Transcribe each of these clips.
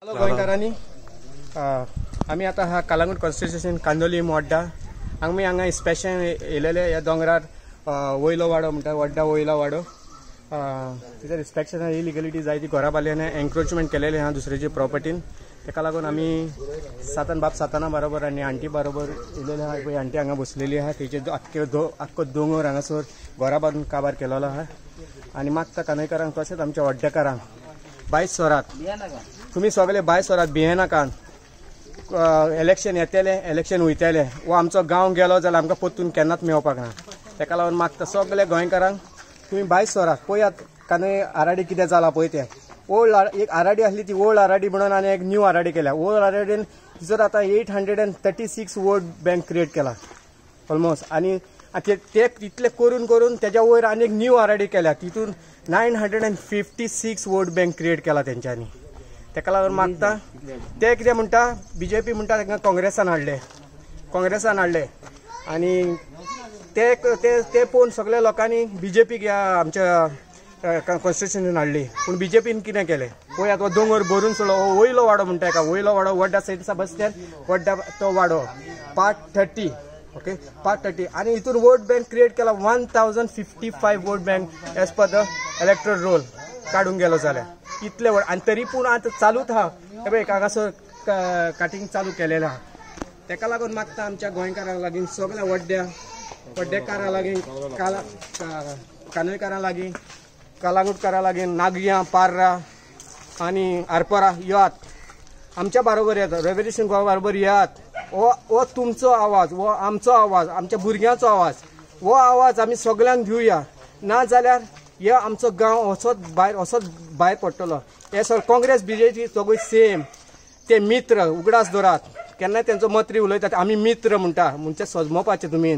Hello गोंयकारांनी, आमी आतां हा कलंगूट कॉन्स्टिट्युशन कांदोली वड्डा. आमी हांगा इन्स्पेक्शन येयलेले ह्या दोंगरार वयलो वाडो म्हणटा, वड्डा वयलो वाडो. थंयसर इन्स्पेक्शन इलिगलिटी जायती घरां बांदली आनी एन्क्रोचमेंट केलेलें आहा दुसऱ्याची प्रॉपर्टीन. ताका लागून आमी सातान बाब साताना बरोबर आनी आंटी बरोबर येयलेले आहा. पळय आंटी हांगा बसलेली आहा. तेजे आख्खो दोंगर हांगासर घरां बांदून काबार केलेलो आहा. आनी मागता कानयकारांक तशेंच आमच्या वड्डेकारांक भायर सरात, तुमी सगळे भायर सरात, भियेनाकात. इलेक्शन येतलें, इलेक्शन वयतलें, वो आमचो गांव गेलो जाल्यार आमकां परतून केन्नाच मेळपाक ना. ताका लागून मागता सगळे गोंयकारांक तुमी भायर सरात. पळयात कानय आराडी कितें जालां पळय तें. ओल्ड एक आराडी आसली ती ओल्ड आराडी म्हणून आनी एक न्यू आराडी केल्या. ओल्ड आराडीन तिचो आतां 836 वोट बँक क्रिएट केला ऑलमोस्ट. आनी ते तितले करून करून तेज्या वयर आनी एक न्यू आराडी केल्या, तितून 956 वोट बँक क्रिएट केला तेंच्यांनी. ताका लागून मागता ते कितें म्हणटा, बीजेपी म्हणटा तांकां काँग्रेसान हाडले, काँग्रेसान हाडले. आनी ते ते पळोवन सगळ्या लोकांनी बीजेपीक ह्या आमच्या कॉन्स्टिट्युशनान हाडली. पूण बीजेपीन कितें केलें पळयात, हो दोंगर भरून सोडलो. हो वयलो वाडो म्हणटा एका, वयलो वाडो वड्डा सेंट सेबास्तियन वड्डा तो वाडो पार्ट 30. Okay, part 30. आनी हितून वोट बँक क्रिएट केला 1055 vote bank as per the electoral roll काडूंक गेलो जाल्यार इतले वोट. आनी तरी पूण आतां चालूच आहा. हे पळय हांगासर काटींग चालू केलेलें आहा. ताका लागून मागता आमच्या गोंयकारां लागीं, सगळ्या वड्ड्या वड्डेकारां लागीं, कानयकारां लागीं, कलांगूटकारां लागीं, नागयां, पार्रा आनी आरपोरा येयात आमच्या बरोबर, येतात रेवोल्युशन गोवा बरोबर येयात. हो तुमचो आवाज, हो आमचो आवाज, आमच्या भुरग्यांचो आवाज. हो आवाज आमी सगळ्यांक दिवया, ना जाल्यार हे आमचो गांव असोच भायर असोच भायर पडटलो. हे सगळे काँग्रेस बीजेपी सगळी सेम, ते मित्र उगडास दवरात. केन्नाय तेंचो मंत्री उलयतात आमी मित्र म्हणटा, म्हणजे सजमोवपाचें तुमी.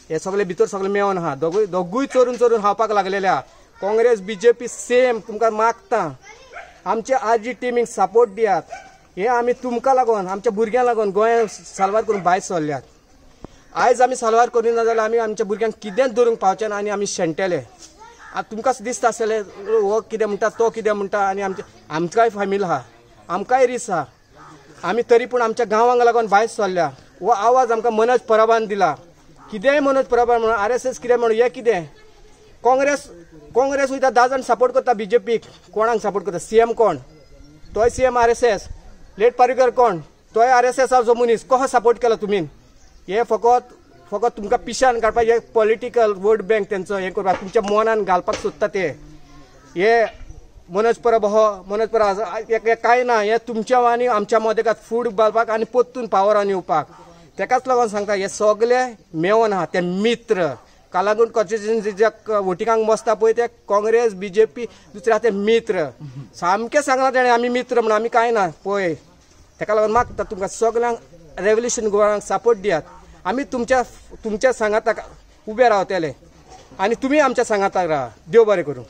हे सगळे भितर सगळे मेळोन आहा, दोगूय चोरून चोरून खावपाक लागलेले आहा. Congress BJP same. तुमकां मागता आमचे आरजी टिमीक सपोर्ट दियात. हे आमी तुमकां लागून, आमच्या भुरग्यांक लागून गोंयांत साल्वार करून भायर सरल्यात. आयज आमी साल्वार करिना जाल्यार आमी आमच्या भुरग्यांक कितेंच दवरूंक पावचे ना आनी आमी शेणटले. आतां तुमकां दिसता आसतलें हो कितें म्हणटा, तो कितें म्हणटा. आनी आमकांय फॅमिली आहा, आमकांय रिस आहा. आमी तरी पूण आमच्या गांवांक लागून भायर सरल्या. हो आवाज आमकां मनोज परबान दिला. कितेंय मनोज परबान म्हणून RSS कितें म्हणून हें कितें. काँग्रेस काँग्रेस वयता 10 जाण सपोर्ट करता बीजेपीक. कोणाक सपोर्ट करता? CM कोण? तोय CM RSS. Late Parrikar कोण? तोय RSSाचो मनीस. कसो सपोर्ट केलो तुमी? हे फकत फकत तुमकां पिशान काडपाक, हे पॉलिटिकल वोट बँक तेंचो हें करपाक तुमच्या मनान घालपाक सोदता ते. हे मनोज परब हो मनोज परब कांय ना, हे तुमच्या आनी आमच्या मदें फूड घालपाक आनी परतून पावरान येवपाक. तेकाच लागून सांगता हे सगळे मेवन आहा ते मित्र. कलांगूट कॉन्स्टिट्युएन्सीच्या वोटिंगाक बसता पळय ते काँग्रेस बीजेपी दुसरे आहा ते मित्र. सामकें सांगलां तेणें आमी मित्र म्हणून, आमी कांय ना पळय. ताका लागून मागता तुमकां सगळ्यांक रेवोल्युशन गोवाक सपोर्ट दियात. आमी तुमच्या तुमच्या सांगाताक उबे रावतले आनी तुमी आमच्या सांगाताक रावा. देव बरें करूं.